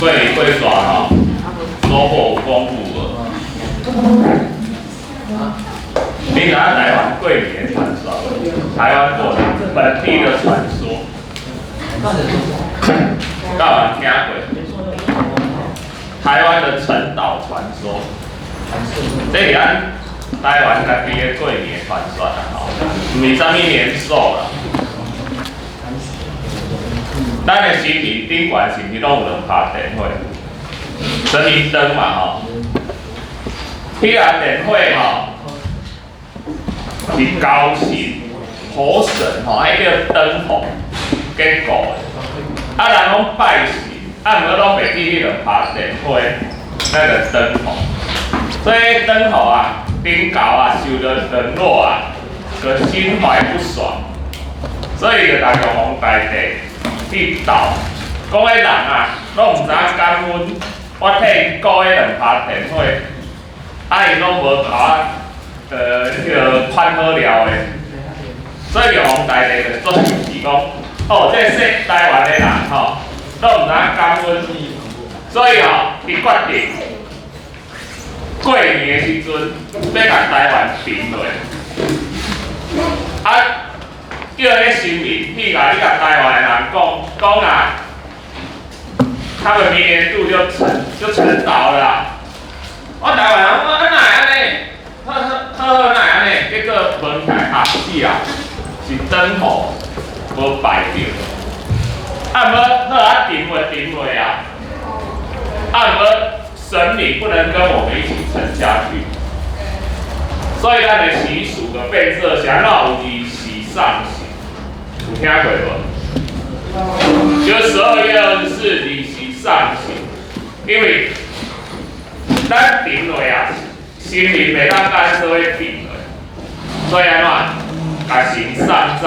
過年過煞吼，收穫豐富無？你知影台灣過年的傳說無？台灣過年本地的傳說，敢有人聽過？台灣的沉島傳說，這是咱台灣家己的過年的傳說啦吼，毋是啥物年獸啦。咱的神明頂懸是毋是攏有兩拍電火？神明燈嘛吼，彼個電火吼是高神、火神吼，彼叫燈火結構的。啊，人攏拜神，啊，毋過攏袂記彼兩拍電火那個燈火，所以燈火啊，頂高啊，受到冷落啊，就心懷不爽，所以就共玉皇大帝去鬥，講彼人啊，攏毋知影感恩，我替𪜶顧彼兩拍電火，啊，𪜶攏無共我，彼個看好了的，所以玉皇大帝就做生氣講，哦，這世台灣的人吼，攏毋知影感恩，所以吼，伊決定過年的時陣，欲共台灣沉落。啊，叫彼神明去共你共台灣的人講，講啊，他們明年度就沉島了啦。我台灣人講啊，哪會按呢？好好好好，哪會按呢？結果問起來啊，是啊，是燈火無拜著。啊，毋過好啊，沉落沉落啊。啊，毋過神明不能跟我們一起沉下去，所以咱的習俗就變做是按怎有二喜上神，有聽過無？就12月24二喜上神，因為咱沉落啊，神明袂當咱做伙沉落，所以按怎？共神送走，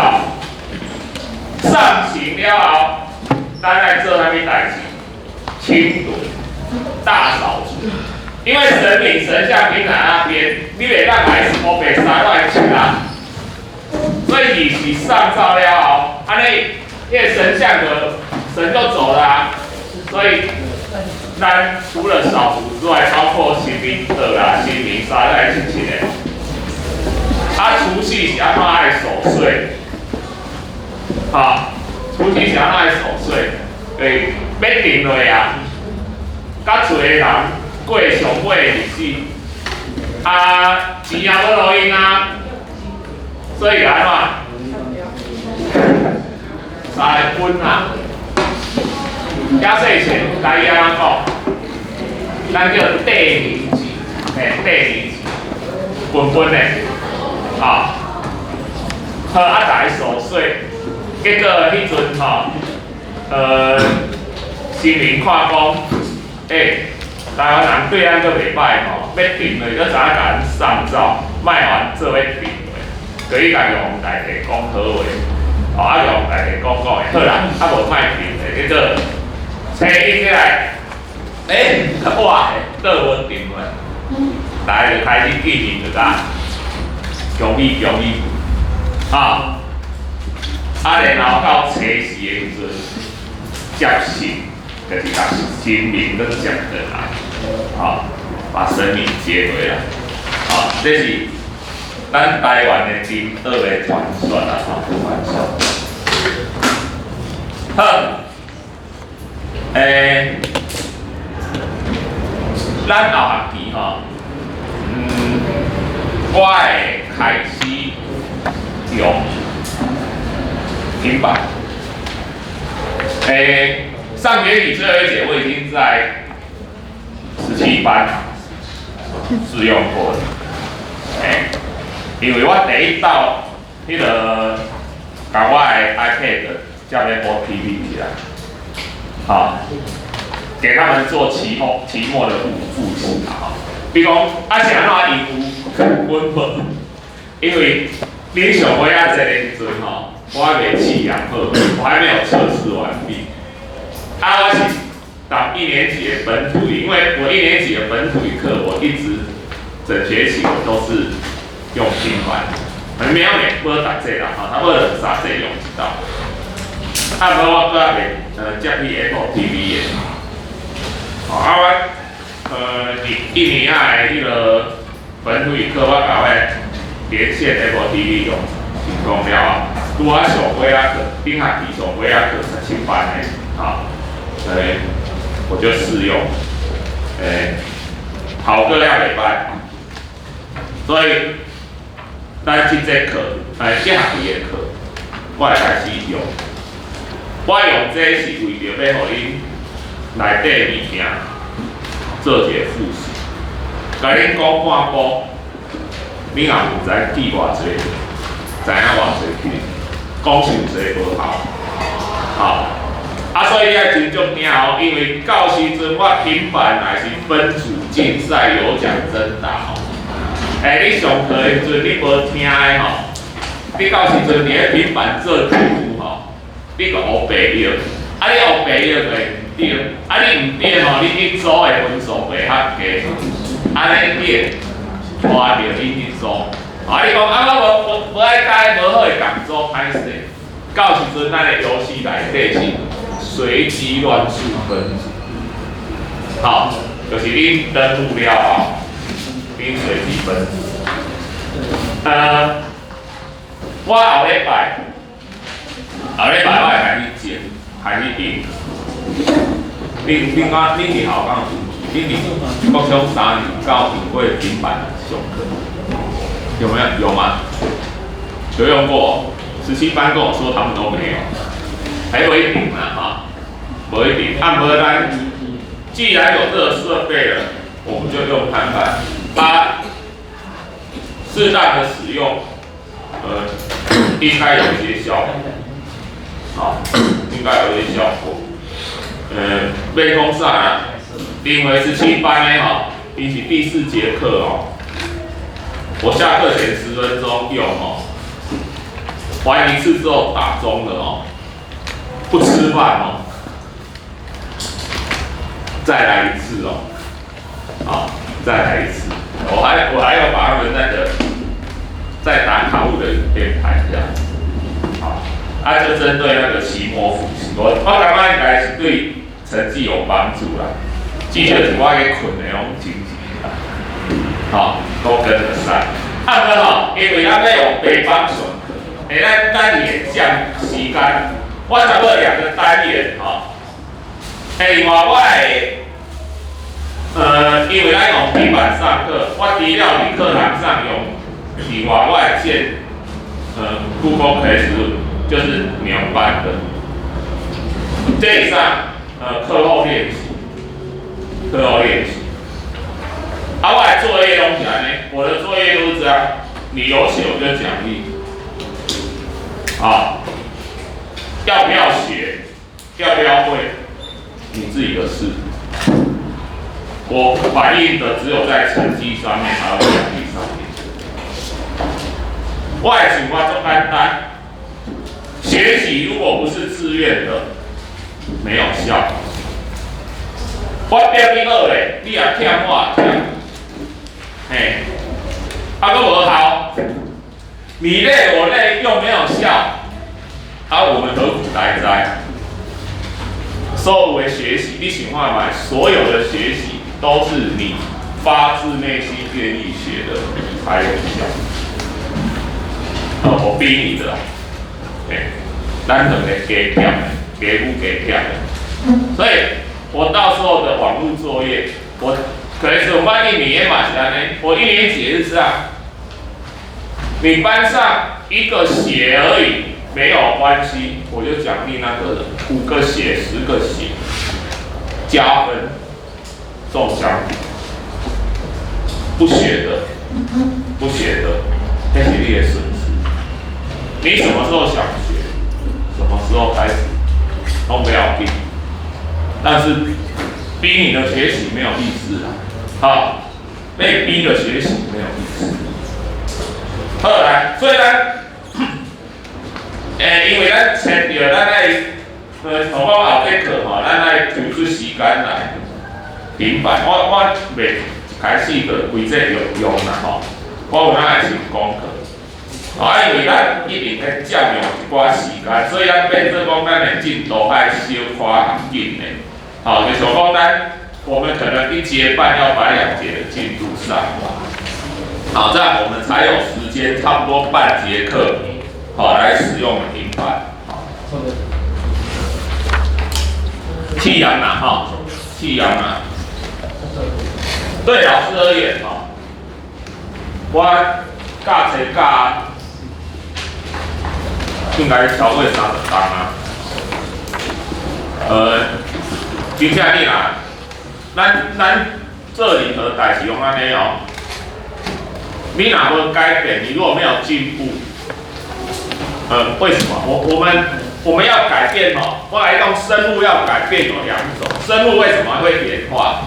送神了後，咱愛做啥物代誌？清囤、大掃除。因為神明神像停在那邊，你袂當來烏白沙來吃啊。所以二喜送走了後，按呢，彼個神像就神就走了啊。所以咱除了掃除之外，包括神明桌啦、神明衫愛清清的。啊，除夕是按怎愛守歲？哈，除夕是按怎愛守歲？對，欲沉落啊，較濟個人過上尾的日子，啊，錢也無路用啊，所以按怎？三個分啊，壓歲錢台語按怎講？咱叫綴年錢，嘿，綴年錢，分分的，啊，好啊，逐家守歲，結果彼陣吼，神明看講，欸，台灣人對咱閣袂歹吼，欲沉落，閣知影共咱送走，莫予咱做伙沉落，閣去共玉皇大帝講好話，哦，啊玉皇大帝講講的，好啦，啊無莫沉落，結果初一起來，欸，哇，倒無沉落，大家就開始見面就甲恭喜恭喜，啊，啊然後到初四的時陣，接神，就是共神明閣接轉來，好，把神明接回來，好，這是咱台灣的沉島的傳說啦，吼，傳說。好，欸，咱後學期吼，我會開始用平板。欸，上學期最後一節我已經在17班試用過了。欸，因為我第一道彼個共我的 iPad 接 Apple TV 起來，好，給他們做期末的複習啊，比如講，啊是按怎因有穩本？因為恁上尾仔這個時陣吼，我還未試驗好，我還沒有測試完畢。啊，我是讀一年級的本土語，因為我一年級的本土語課，我一直整學期我都是用平板，沒有每無逐節啦，吼，差不多兩三節用一道。啊，無我閣還未接去 Apple TV 的，一年仔的彼个本土語課，我共我連線 Apple TV 用成功了後，拄仔上尾仔課，頂學期上尾仔課17班的，吼，我就試用，效果也袂䆀，所以咱這節課，這學期的課，我會開始用。我用這是為著欲予恁內底物件做一个複習。共恁講半步，你也毋知記偌濟，知影偌濟去，講傷濟無效，吼。啊，所以你愛真足聽哦，因為到時陣我平板若是分組競賽有獎徵答吼。你上課的時陣你無聽的吼，你到時陣佇咧平板做題目吼，你閣烏白用，啊你烏白用會毋對，啊你毋對吼，你去組的分數袂較低，按呢你會拖著你去組。啊你講啊我無無愛共無好的共組歹勢，到時陣咱的遊戲內底是隨機亂數分組，好，就是恁登錄了後，恁隨機分組。我後禮拜我會開始剪，開始印。恁佇校敢有？恁佇國中三年敢有用過平板上課？有沒有？有嗎？有用過？17班跟我說他們都沒有，還無一定啦，哈，無一定。啊，無咱既然有這個設備了，我們就用看看。它適當的使用，應該有一些效果，好，應該有一些效果。欲講啥啊？因為17班的吼，伊是第四節課哦。我下課前10分鐘用哦，玩一次之後打鐘了哦，不吃飯哦，再來一次哦，好，再來一次。我還要把他們那個在打卡物的影片拍一下，好，啊就針對那個期末複習，我感覺應該是對成績有幫助啦。至少是我咧睏的攏精神啦，好，都跟得上。啊，毋吼，因為咱欲用白板上課，咱單元佔時間，我差不多兩個單元吼。另外我會，因為咱用平板上課，我除了佇課堂上用，以外我會建，Google Classroom，就是你們班的。這以上，課後練習，課後練習。啊，我的作業攏是按呢，我的作業都是這樣，你有寫我就獎勵。啊，要不要寫？要不要會？你自己的事。我反映的只有在成績上面，還有獎勵上面。我的想法足簡單，學習如果不是自願的，沒有效。我逼你學的，你也忝，我也忝，嘿，啊，閣無效，你累我累又沒有效，啊，我們何苦來哉？所有的學習，你想看覓？所有的學習都是你發自內心願意學的才有效。哦，我逼你的，哎，咱兩個加忝的，加有加忝的，所以我到時候的網路作業，我可能是我們班一年嘛是按呢，我一年級也是這樣，你班上一個寫而已沒有關係，我就獎勵那個人五個寫10個寫，加分送獎品，不寫的不寫的，那是你的損失。你什麼時候想學，什麼時候開始，都不要逼。但是逼你的學習沒有意思啊，好，被逼的學習沒有意思。好來，所以咱，因為咱強調咱愛，像講後節課吼，咱愛抽出時間來平板。我袂一開始就規節用用啦吼，我有哪會先講課。啊，因為咱一定會佔用一寡時間，所以咱變做講咱的進度愛小可緊的。吼，就像講咱我們可能一節半要把兩節的進度上完，好，這樣我們才有時間，差不多半節課，好來使用平板。好，氣陽啦，哈，氣陽啦。對老師而言，哈，我教冊教應該超過30冬啊。而且你若，咱做任何代誌攏按呢哦。你若無改變，你如果沒有進步，為什麼？我們要改變哦。我來講，生物要改變有兩種。生物為什麼會演化？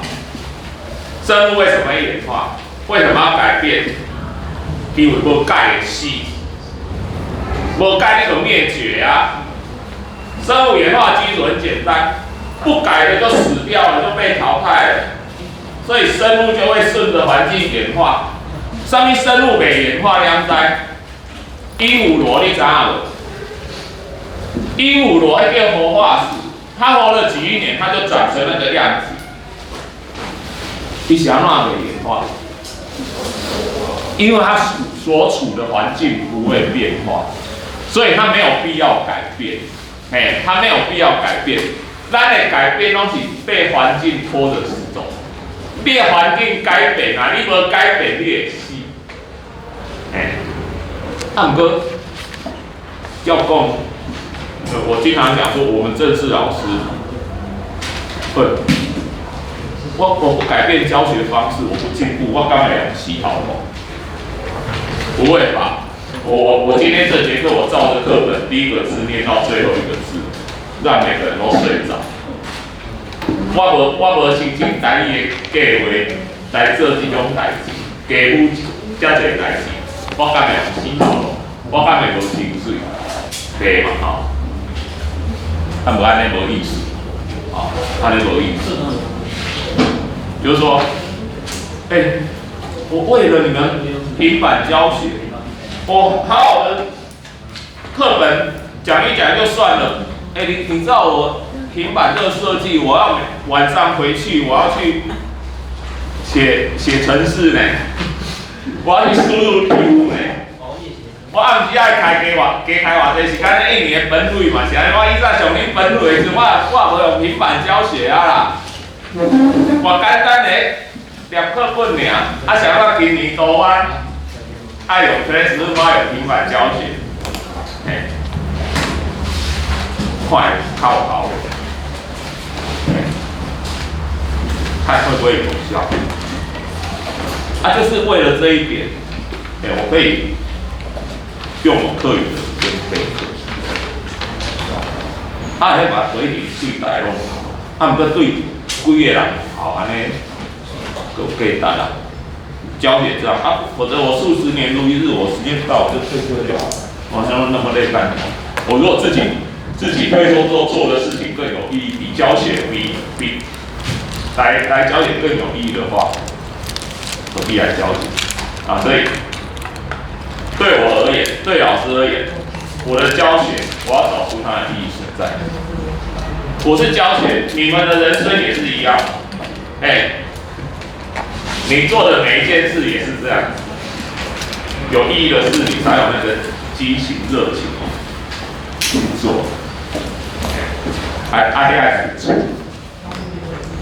生物為什麼會演化？為什麼要改變？因為無改會死，無改你就滅絕啊。生物演化基礎很簡單，不改的就死掉了，就被淘汰了。所以生物就會順着環境演化。啥物生物袂演化？你知？鸚鵡螺你知影無？鸚鵡螺彼叫活化石，它活了幾億年，它就長成那個樣子。伊是按怎袂演化？因為它所處的環境不會變化，所以它沒有必要改變。哎，它沒有必要改變。咱的改變攏是被環境拖著走。你的環境改變啊，你無改變，你會死。哎，啊，毋過要講，我經常講說，我們正式老師，對，我不改變教學方式，我不進步，我敢會用死頭路？不會吧？我今天這節課，我照着課本第一個字念到最後一個字，讓每個人都睡着。我無申請單一的計劃來做這種代誌，加付遮濟代誌，我敢會用死頭路？我敢會無薪水？對嘛吼？啊，無按呢無意思，啊，按呢無意思。就是說，欸，我為了你們平板教學，我好好的課本講一講就算了。欸，你知道我平板這個設計，我要晚上回去，我要去寫寫程式呢，我要去輸入題目呢。我暗時愛開加偌加開偌濟時間，一年本費嘛是按呢。我以前上恁本費的時陣，我也無用平板教學啊啦。我簡單的念課本爾，啊，啥我今年多班愛用 Classroom，愛用平板教學，嘿，看會較有效，看會不會有效？啊，就是為了這一點，欸，我可以用我課餘的時間備課。啊，彼嘛不一定對大家攏好，啊，毋過對幾個人好，按呢有價值啊。教學這樣啊，否則我數十年如一日，我時間到我就退休就好了。我想那麼累幹什麼？我如果自己退休之後做的事情更有意義，比教學比來教學更有意義的話，何必來教學啊？所以對我而言，對老師而言，我的教學我要找出它的意義所在。我是教學，你們的人生也是一樣。欸，你做的每一件事也是這樣，有意義的事，你才有那個激情、熱情去做。還愛付出，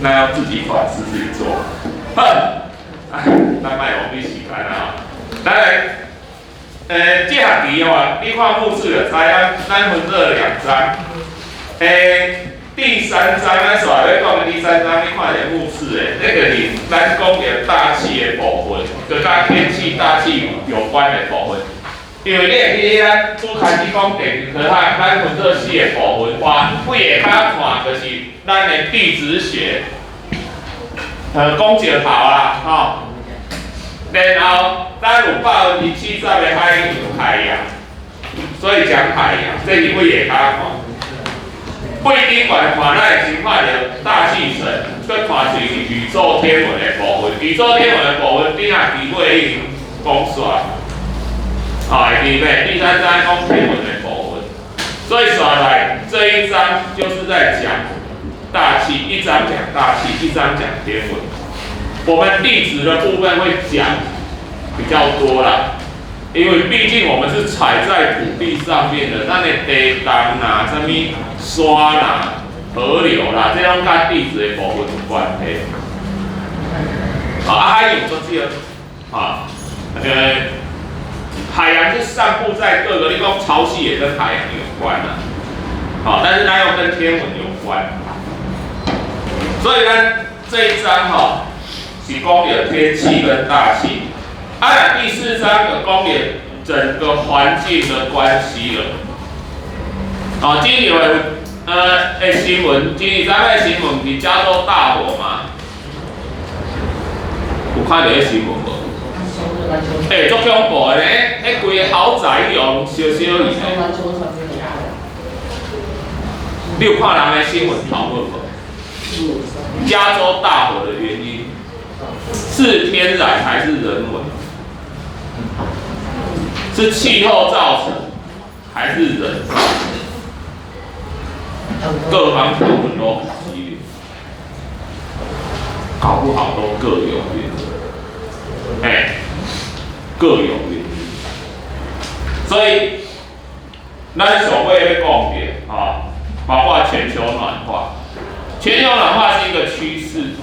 那要自己反思自己做。好，哎，咱莫浪費時間啊！來來，這學期哦，你看目次就知影，咱分做兩章。第三章咱煞欲講的第三章，你看下目次的，那個是咱講的大氣的部分，就佮天氣、大氣有關的部分。因為你會記得咱拄開始講地球科學，咱分做四個部分，為下跤看就是咱的地質學，講石頭啦，吼。然後咱有70%的海有海洋，所以講海洋，這是為下跤看。對頂懸看，咱會先看著大氣層，閣看一個宇宙天文的部分。宇宙天文的部分，頂下期尾已經講煞，啊，會記袂？第三章講天文的部分，所以煞來這一章就是在講大氣，一章講大氣，氣，一章講天文。我們地質的部分會講比較多啦，因為畢竟我們是踩在土地上面的，咱的地動啦、啥物山啦、河流啦，這攏佮地質的部分有關係。好，啊，海洋做這個，啊，海洋是散布在各個，你講潮汐也跟海洋有關啦，好，但是它又跟天文有關，所以呢，這一章哈是講著天氣跟大氣，啊，第四章就講著整個環境的關係了。哦，今日的新聞，今日早的新聞是加州大火嘛？有看著彼新聞無？欸，足恐怖的咧！彼規个豪宅用燒燒去呢。你有看人的新聞討論無？加州大火的原因是天然還是人為？是氣候造成還是人造成？各方討論都很激烈，搞不好都各有原因。哎，各有原因。所以，咱上尾欲講的啊，包括全球暖化，全球暖化是一個趨勢，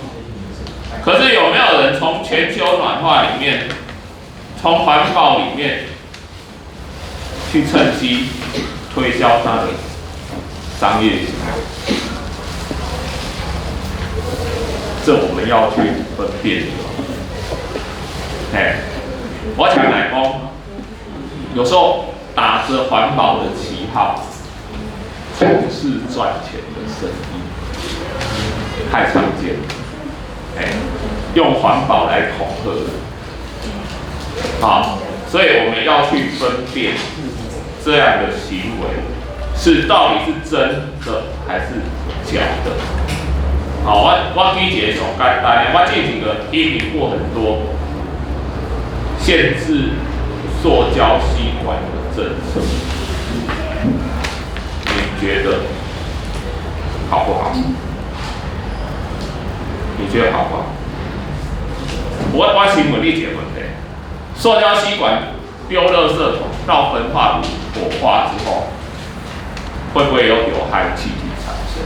可是有沒有人從全球暖化裡面，從環保裡面去趁機推銷他的商業行為？這我們要去分辨。哎，我常來講，有時候打着環保的旗號，從事賺錢的生意，太常見了。哎，用環保來恐嚇人，好，所以我們要去分辨這樣的行為是到底是真的還是假的。好，我舉一個上簡單的，我之前就批評過很多限制塑膠吸管的政策，你覺得好不好？你覺得好不好？我先問你一個問題：塑膠吸管丟垃圾桶到焚化爐火化之後，會不會有有害氣體產生？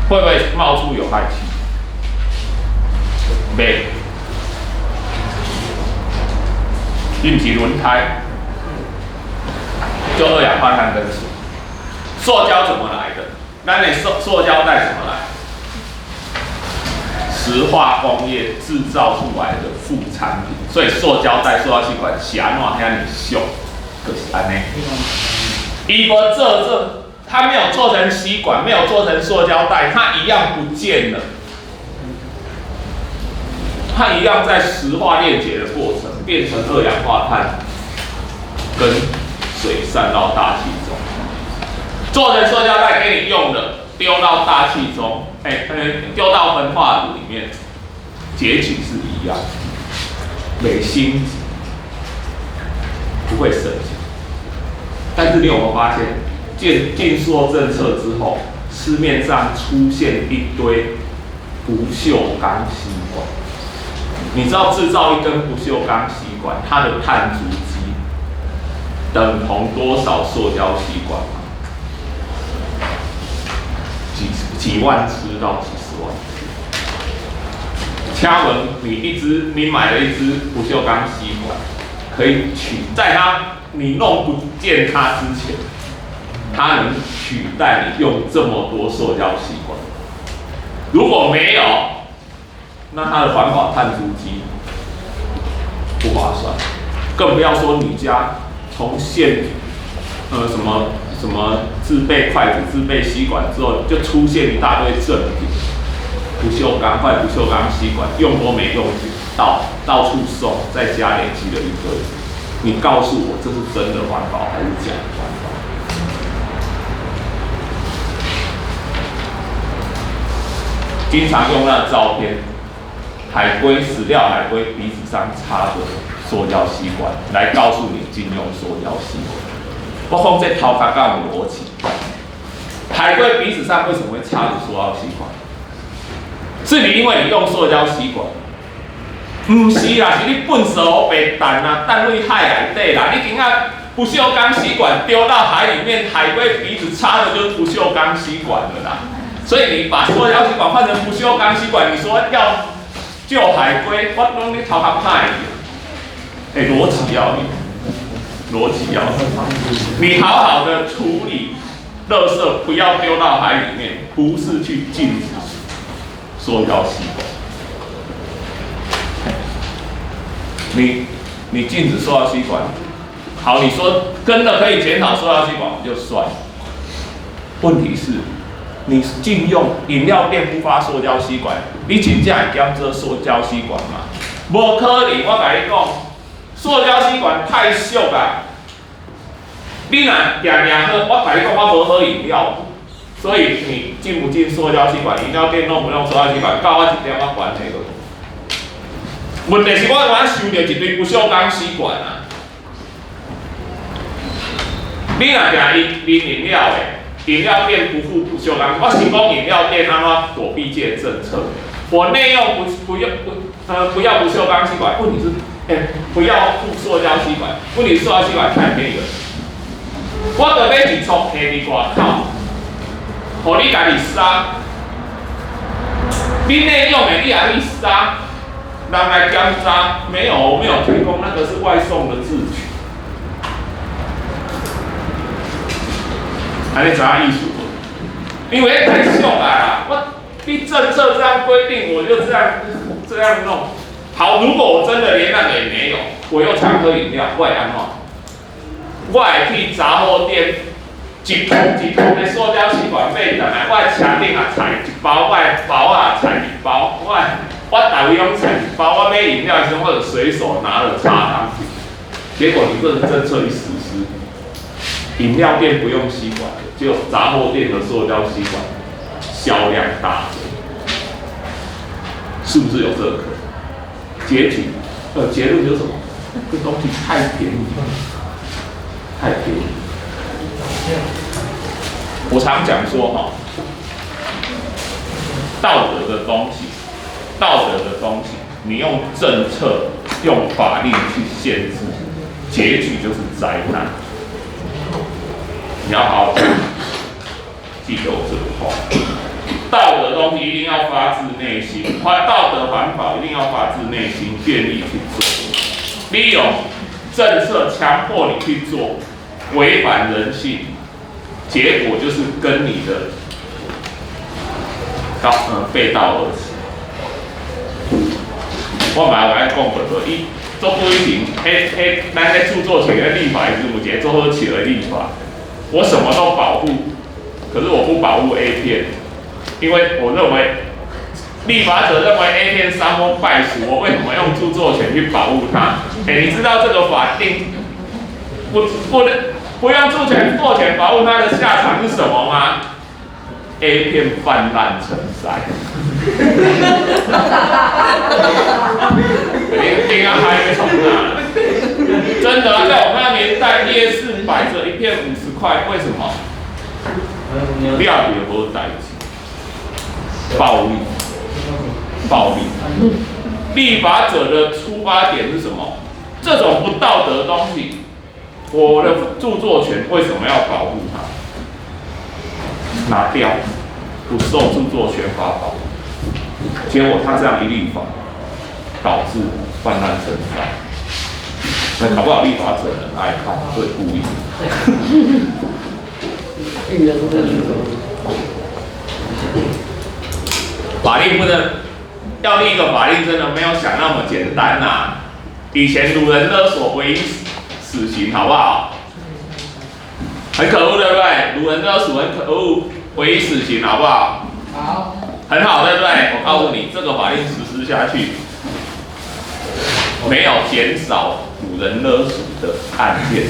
會不會冒出有害氣體？袂。你毋是輪胎，就二氧化碳跟水。塑膠怎麼來的？咱的塑膠袋怎麼來？石化工業製造出來的副產品，所以塑膠袋、塑膠吸管是按怎遐爾俗，就是按呢。伊無做做，它沒有做成吸管，沒有做成塑膠袋，它一樣不見了。它一樣在石化裂解的過程變成二氧化碳跟水散到大氣中，做成塑膠袋給你用的，丟到大氣中，哎，丟到焚化爐裡面，結局是一樣，袂省，不會省錢。但是你有沒有發現，禁塑政策之後，市面上出現一堆不鏽鋼吸管？你知道製造一根不鏽鋼吸管，它的碳足跡等同多少塑膠吸管嗎？幾萬支到幾十萬支。請問你一支，你買了一支不鏽鋼吸管，可以取在它你弄不見它之前，它能取代你用這麼多塑膠吸管？如果沒有，那它的環保碳足跡不划算，更不要說你家從現什麼什麼自備筷子、自備吸管之後，就出現一大堆贈品，不鏽鋼筷、不鏽鋼吸管，用都沒用，到處送，在家累積了一堆。你告訴我，這是真的環保還是假的環保？經常用那照片。海龜死掉，海龜鼻子上插着塑膠吸管，來告訴你禁用塑膠吸管。我講這頭殼敢有邏輯？海龜鼻子上為什麼會插著塑膠吸管？是你因為你用塑膠吸管？毋是啦，是你糞埽予白擲啊，擲入海內底啦。你今仔不鏽鋼吸管丟到海裡面，海龜鼻子插的就是不鏽鋼吸管了啦。所以你把塑膠吸管換成不鏽鋼吸管，你說要救海龜，我攏你頭殼歹去。欸，邏輯要有，邏輯要有。你好好的處理垃圾，不要丟到海裡面，不是去禁止塑膠吸管。你禁止塑料吸管，好，你說真的可以減少塑料吸管就算了。問題是，你禁用飲料店不發塑膠吸管，你真正會減少塑膠吸管嗎？無可能，我共你講，塑膠吸管太俗啦。你若定定喝，我共你講，我無喝飲料，所以你禁不禁塑膠吸管，飲料店用不用塑膠吸管，佮我一點仔關係都無。問題是我我收著一堆不鏽鋼吸管啊！你若定飲飲料的，飲料店不附不鏽鋼，我是講飲料店按怎躲避這個政策？我內用不不用不呃不要不鏽鋼吸管，問題是不要附塑膠吸管，問題是塑膠吸管太便宜了。我著買一束提佇外口，予你家己捎。你內用的你也去捎。人來檢查，沒有，我沒有提供，那個是外送的自取。按呢知影意思無？因為太俗啦，我你政策這樣規定，我就這樣弄。好，如果我真的連那個也沒有，我又常喝飲料，我會按怎？我會去雜貨店，一桶一桶的塑膠吸管買轉來，我的車頂也載一包，我的包仔也載一包，我逐位攏載一包，我買飲料的時候，我就隨手拿了插上去。結果你這個政策一實施，飲料店不用吸管，就雜貨店的塑膠吸管銷量大增，是不是有這個可能？結局，結論就是什麼？這東西太便宜了，太便宜。我常講說哈，道德的東西，道德的東西，你用政策、用法令去限制，結局就是災難。你要好好記得我這個話。道德東西一定要發自內心，發道德環保一定要發自內心，願意去做。利用政策強迫你去做，違反人性，結果就是跟你的背道而馳。我嘛有愛講過，伊足久以前，彼彼咱咧著作權的立法時陣，有一個足好笑的立法，我什麼都保護，可是我不保護 A 片，因為我認為立法者認為 A 片傷風敗俗，我為什麼用著作權去保護它？欸，你知道這個法定不用著作權保護它的下場是什麼嗎？A 片泛濫成災。你定要嗨個從哪？真的啊，在我們那年代，夜市擺着一片50塊，為什麼？料也無代誌，暴利，暴利。立法者的出發點是什麼？這種不道德的東西，我的著作權為什麼要保護它？拿掉，不受著作權法保護。結果他這樣一立法，導致泛濫成災。那搞不好立法者很愛看，所以故意。語言的法令不能要立一個法令，真的沒有想那麼簡單吶、啊。以前擄人勒索唯一死刑，好不好？很可惡，對不對？擄人勒索很可惡，唯一死刑，好不好？好，很好，對不對？我告訴你，這個法令實施下去，沒有減少擄人勒索的案件，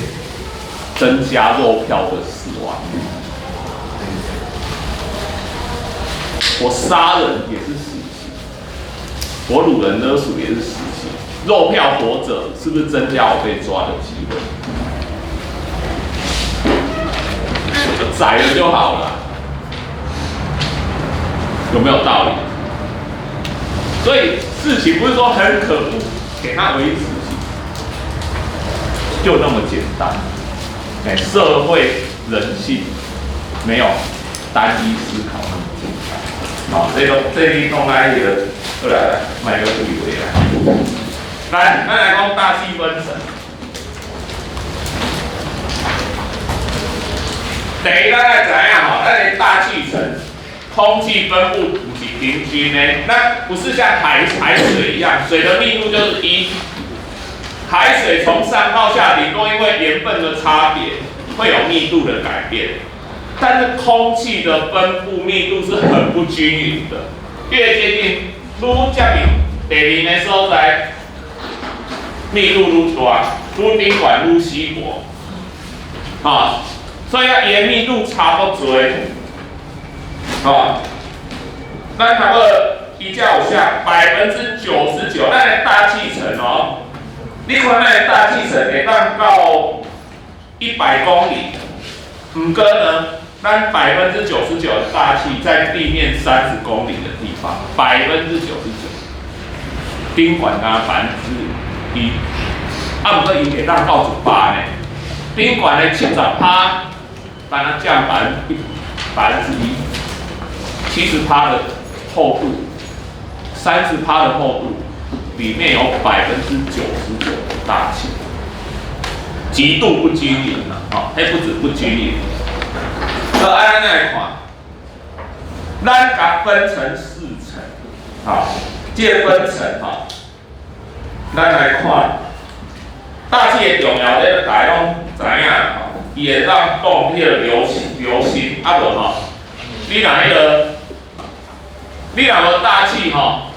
增加肉票的死亡率。我殺人也是死刑，我擄人勒索也是死刑。肉票活着，是不是增加我被抓的機會？就宰了就好了。有沒有道理？所以事情不是說很可惡，給他維持，就那麼簡單。哎，社會人性沒有單一思考那麼簡單。好，這個這裡弄來一個，過來來，賣個以為來。來，咱來講大氣分層。第一，咱愛知影吼，咱的大氣層空氣分布不是平均的，那不是像海水一樣，水的密度就是一。海水從上到下，頂多因為鹽分的差別會有密度的改變，但是空氣的分布密度是很不均勻的，越接近愈接近地面的所在，密度愈大，愈頂懸愈稀薄，啊，所以啊，伊的密度差不濟，啊，咱差不多伊遮有寫99%，咱的大氣層哦。你看咱的大氣層會當到100公里，毋過呢，咱99%的大氣在地面30公里的地方，99%，頂懸焦1%，啊，毋過伊會當到100呢，頂懸的70趴，但它降1%，70趴的厚度，30趴的厚度。裡面有99%的大氣，極度不均勻啦，吼，彼不止不均勻。好，按呢來看，咱共分成四層，好，這個分層吼，咱來看大氣的重要，這大家攏知影吼，伊會當擋彼個流星，流星啊無吼，你若彼個，你若無大氣吼。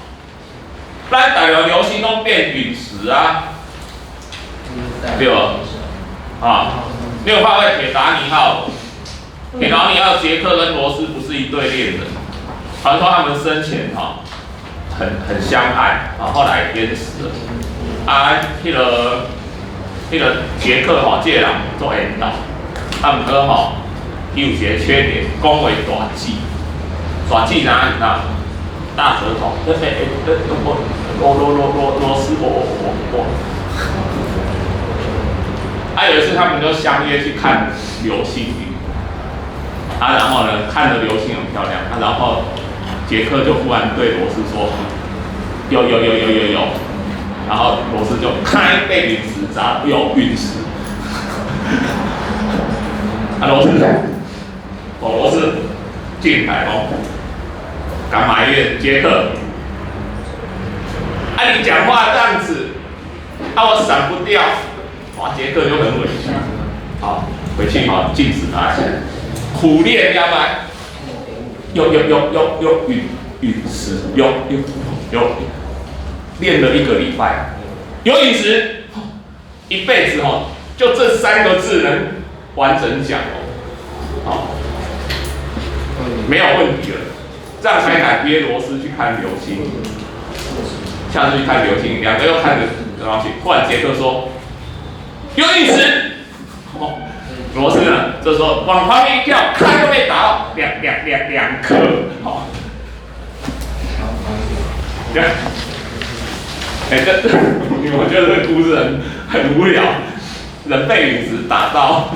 咱台灣流星攏變隕石啊，對無？啊，你有看過鐵達尼號？鐵達尼號傑克跟羅斯不是一對戀人，傳說他們生前哈很相愛，啊，後來淹死了。啊，彼個傑克吼，這個人做緣投，啊，毋過吼，伊有一個缺點，講話大舌，大舌哪裡哪？大舌頭，欸欸欸，我羅羅羅羅羅斯，我我我我。啊，有一次他們就相約去看流星雨，啊，然後呢，看著流星很漂亮，啊，然後傑克就忽然對羅斯說：有有有有有有，然後羅斯就開被隕石砸，有隕石。啊，羅斯，哦，羅斯進來哦。敢埋怨傑克？啊，你講話這樣子，啊，我閃不掉，哇，傑克就很委屈。好，回去哈，鏡子拿起來，苦練要不然，有有有有有隕石，有有有，練了一個禮拜，有隕石，一輩子哈，就這三個字能完整講哦，好，沒有問題了。這樣才敢約羅斯去看流星。下次去看流星，兩個又看著東西。忽然傑克說：“有隕石。”哦，羅斯呢？這時候往旁邊一跳，咔又被打到兩顆。好，對。哎，這我覺得這個故事很無聊，人被隕石打到，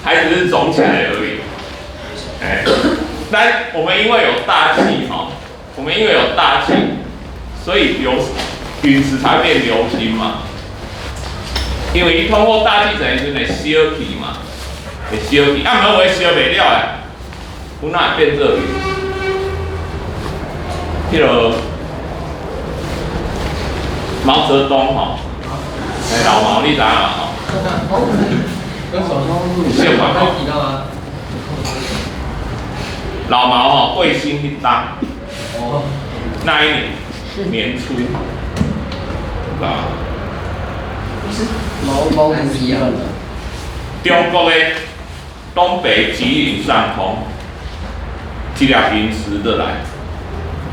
還只是腫起來而已。哎。但我們因為有大氣哈，我們因為有大氣，所以流隕石才變流星嘛。因為伊通過大氣層的時陣會燒去嘛，會燒去，啊，毋過有的燒袂了的，有哪會變做隕石？彼個毛澤東吼，欸，老毛你知影嘛吼？小嘛吼。老毛吼過身彼冬，那一年年初，啊，毛毛不是一樣的。中國的東北吉林上空，一粒隕石落來，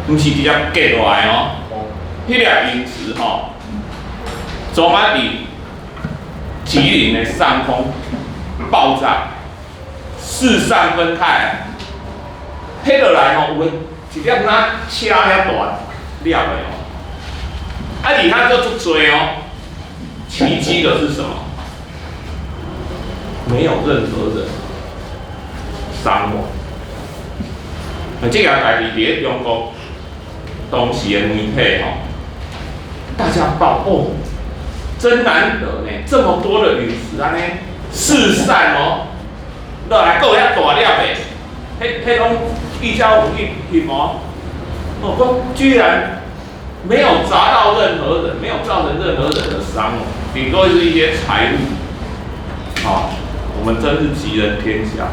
毋是直接跌落來哦，彼粒隕石吼，昨晚佇吉林的上空爆炸，四散分開。彼落來吼，有的一粒若車遐大粒的哦，啊，而且閣足濟哦。奇蹟的是什麼？沒有任何人傷亡。啊，這件代誌佇咧中國當時的媒體吼，大家報哦，真難得呢，這麼多的隕石按呢四散哦，落來閣有遐大粒的，彼彼攏記者有去翕哦，哦，閣居然沒有砸到任何人，沒有造成任何人的傷亡，頂多是一些財物。啊，我們真是吉人天相。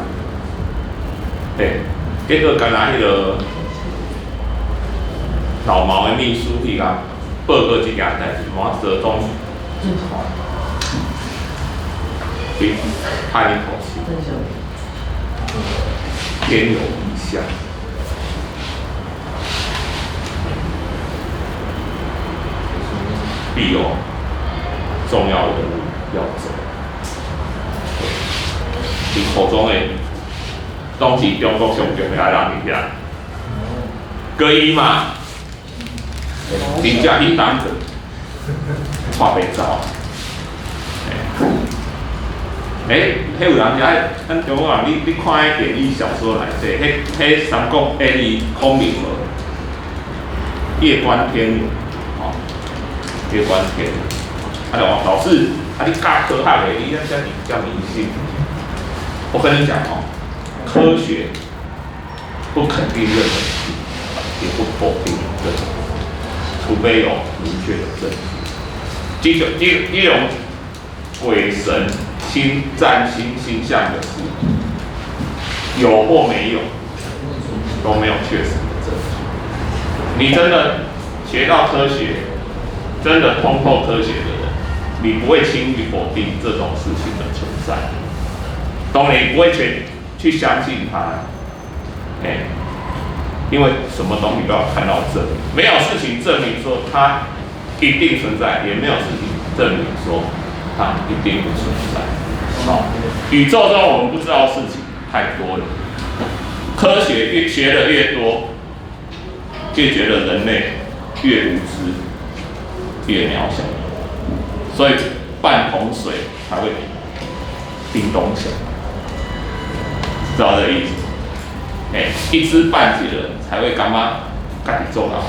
嘿，結果敢若彼个老毛的秘書去共報告這件代誌，毛澤東去嘆一口氣，天有異象，必有重要人物要走。伊口中的當時中國上重要的人佇遐，閣伊嘛，真正彼當陣，帶袂走。欸，彼有人遐，咱中國人，你看彼演義小說內底，彼彼三國演義孔明無？夜觀天文，吼，夜觀天文，啊，就講老師，啊，你教科學的，你按遮遮迷信？我跟你講哦，科學不肯定任何事，也不否定任何事，除非有明確的證據。這種鬼神星占星星象的事，有或沒有，都沒有確實的證據。你真的學到科學，真的通透科學的人，你不會輕易否定這種事情的存在。當然不會去相信他，欸，因為什麼東西都要看到證明，沒有事情證明說它一定存在，也沒有事情證明說它一定不存在。好，宇宙中我們不知道的事情太多了，科學越學得越多，越覺得人類越無知，越渺小，所以半桶水才會叮咚響。知道這個意思？欸，一知半解的人才會感覺家己做到，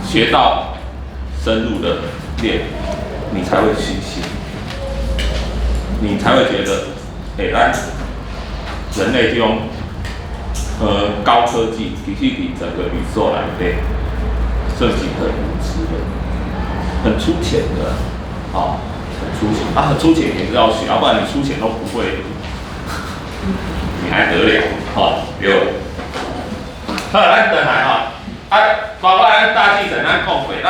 學到深入的練，你才會虛心，你才會覺得，欸，咱人類這種高科技，其實佇整個宇宙內底，算是很無知的，很粗淺的，啊，很粗淺啊，很粗淺也是要學，要不然你粗淺都不會，你還得了？吼，對。好，咱轉來吼，啊，包括咱大氣層，咱講過，咱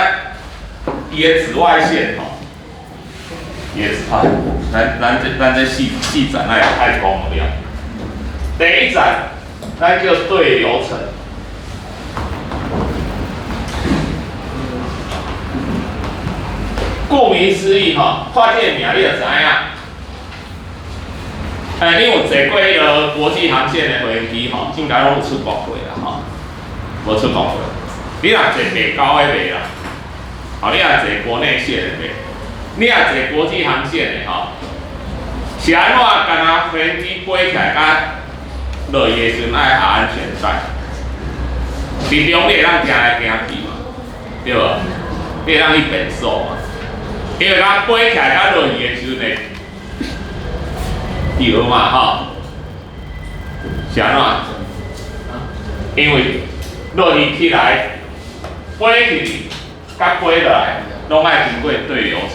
伊的紫外線吼，伊的啊，咱這四站咱也太講了。第一站，咱叫對流層。顧名思義吼，看這個名你就知影。欸，你有坐過彼个國際航線的飛機吼？應該攏有出國過啦吼，無出國過。你若坐袂高的袂啦，吼，你若坐國內線的袂，你若坐國際航線的吼，是按怎？敢若飛機飛起來佮落去的時陣愛繫安全帶，佇中你會當行來行去嘛，對無？你會當去便所嘛？因為佮飛起來佮落去的時陣會搖嘛吼，是按怎？因為落去起來，飛起佮飛落來，攏愛經過對流層。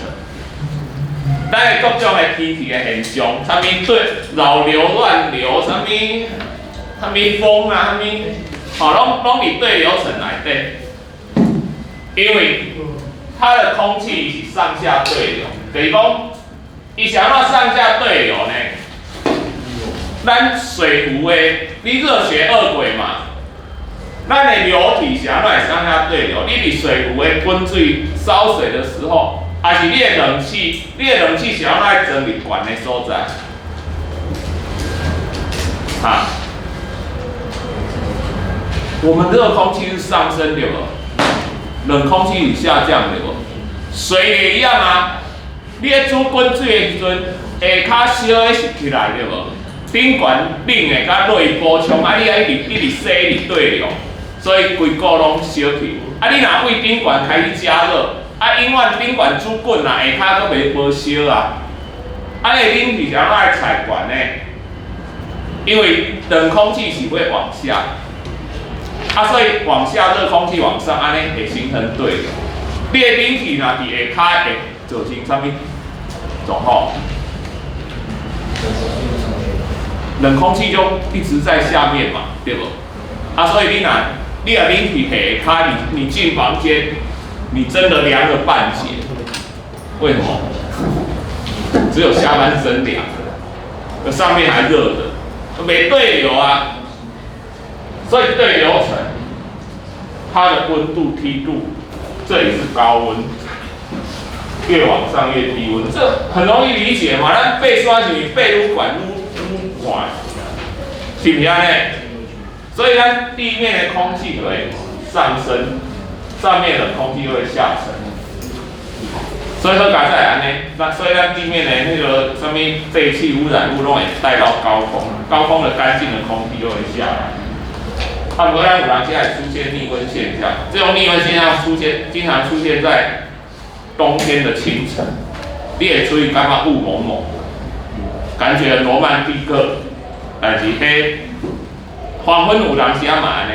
咱的各種的天氣的現象，啥物對擾流、亂流，啥物啥物風啊，啥物，吼，攏佇對流層內底。因為它的空氣是上下對流，就是講，伊是按怎上下對流呢？咱水壺的，你熱學二軌嘛？咱的流體是按怎會上下對流？你佇水壺的滾水燒水的時候，抑是你的冷氣，你的冷氣是按怎會裝佇懸的所在？哈？我們熱空氣是上升對無？冷空氣是下降對無？水也一樣啊。你咧煮滾水的時陣，下跤燒的是起來對無？頂懸冷的佮落去補充，啊，你愛一直一直洗，一直對流，所以規鍋攏燒去。啊，你若對頂懸開始加熱，啊，永遠頂懸煮滾啊，下跤閣袂無燒啊。啊，你冷氣是按怎會踩懸呢？因為冷空氣是會往下，啊，所以往下熱空氣往上，按呢會形成對流。你的冷氣若佇下跤會造成啥物狀況？冷空氣就一直在下面嘛，對無？啊，所以你若冷氣下跤，你進房間，你真的涼了半截。為什麼？只有下半身涼，那上面還熱的，沒對流啊。所以對流層，它的溫度梯度，這裡是高溫，越往上越低溫，這很容易理解嘛。咱爬山是爬愈懸愈寒，是毋是按呢？所以咱地面的空氣會上升，上面的空氣會下沉。所以好佳哉按呢，那所以咱地面的那個啥物廢氣污染物攏會帶到高空，高空的乾淨的空氣就會下來。啊，毋過咱有當時會出現逆溫現象，這種逆溫現象出現，經常出現在冬天的清晨，你會出去感覺霧濛濛，感覺羅曼蒂克，但是彼黃昏有當時仔嘛按呢，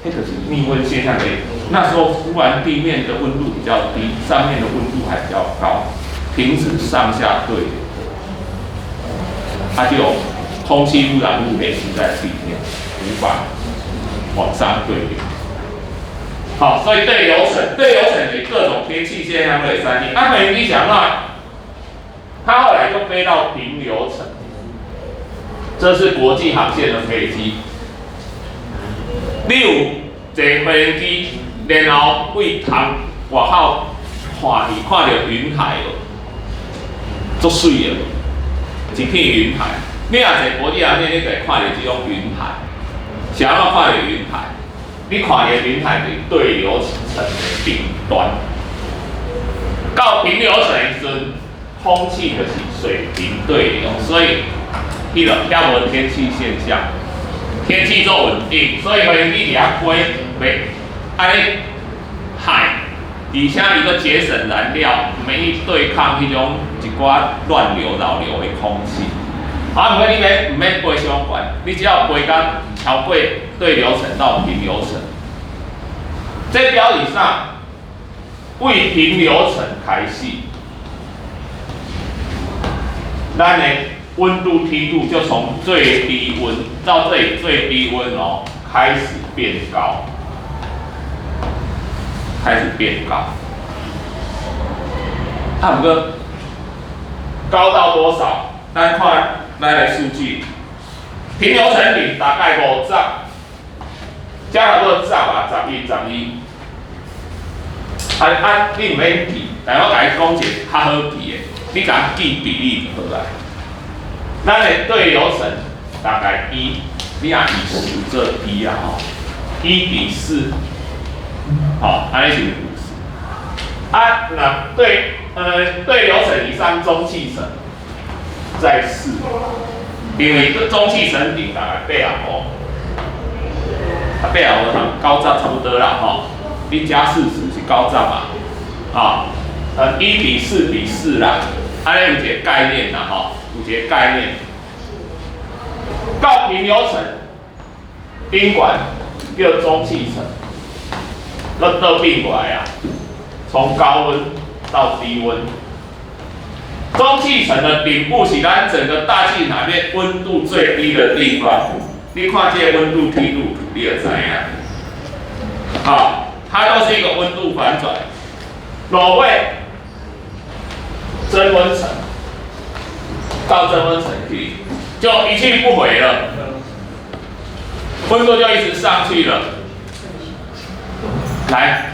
彼就是逆溫現象的。那時候忽然地面的溫度比較低，上面的溫度還比較高，停止上下對流，它就有空氣污染物累積在地面，無法往上對流。好，所以對流層，對流層的各種天氣現象都會三定。啊，你想啊，它後來就飛到平流層，這是國際航線的飛機。你有坐飛機，然後對窗外口看去，看著雲海無？足媠的無？一片雲海。你若坐國際航線，你就會看著這種雲海。是按怎看著雲海？你看著雲海是對流層的頂端。到平流層的時陣，空氣就是水平對流，所以彼個遐無天氣現象，天氣做穩定，所以飛機佇遐飛，袂按呢海，而且伊閣節省燃料，毋免去對抗彼種一寡亂流擾流的空氣。啊，毋過你免毋免飛傷懸，你只要飛甲超過對流層到平流層。這表示啥？對平流層開始，咱的溫度梯度就從最低溫到這裡最低溫哦，開始變高，開始變高。啊，毋過高到多少？咱看咱的數據，平流層頂大概50，加差不多十啊，11、12。啊啊，你毋免記，但我共你講一個較好記的，你共記比例就好啦。咱的對流層大概一，你若以10做一啊吼，1比4，吼，按呢是50。啊，若對流層以上中氣層在四，因為中氣層頂大概85，啊85同90差不多啦吼，你加40是90嘛，啊，1比4比4啦，按呢有一個概念啦吼，有一個概念。到平流層頂懸叫中氣層，閣倒變過來啊，從高溫到低溫。中氣層的頂部是咱整個大氣裡面溫度最低的地方。你看這個溫度梯度，你就知影。好，它都是一個溫度反轉。落尾增溫層到增溫層去，就一去不回了，溫度就一直上去了。來，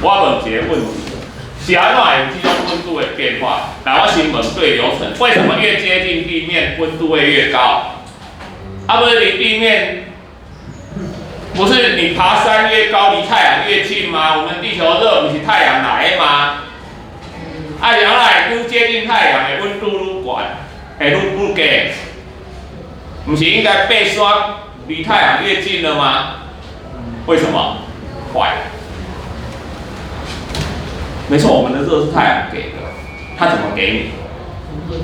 我問一個問題：是按怎會有這種溫度的變化？來，我先問對流層，為什麼越接近地面溫度會越高？啊，不是離地面不是你爬山越高，離太陽越近嗎？我們地球熱，毋是太陽來的嗎？啊，然後來愈接近太陽的溫度愈懸，會愈愈低，毋是應該爬山離太陽越近了嗎？為什麼？壞。沒錯，我們的熱是太陽給的，他怎麼給你？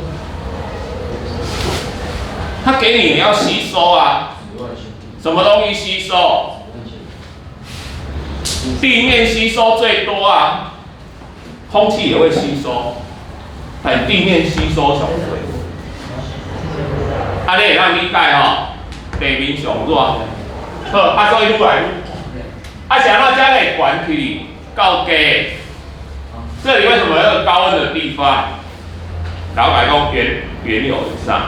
他給你，你要吸收啊。什麼東西吸收？地面吸收最多啊，空氣也會吸收，但地面吸收上濟。啊，你會當理解吼？地面上熱，好，啊，所以愈來愈，啊，是按怎才會懸起到低？這裡為什麼有高溫的地方？老白講原有以上，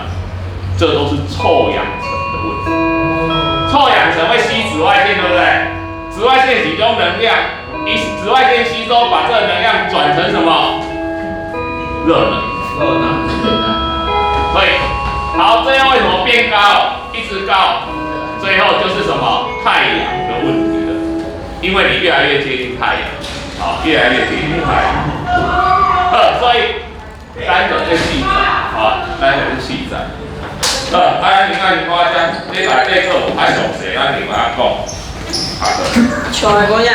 這都是臭氧層的問題。臭氧層會吸紫外線，對不對？紫外線是一種能量，以紫外線吸收，把這個能量轉成什麼？熱能。熱能。所以，好，這樣為什麼變高？一直高，最後就是什麼？太陽的問題了。因為你越來越接近太陽，好，越來越接近太陽。所以咱就這四站，好，咱就這四站。好，啊，另外我遮禮拜這課有較詳細，咱另外講。好的。像來講呀。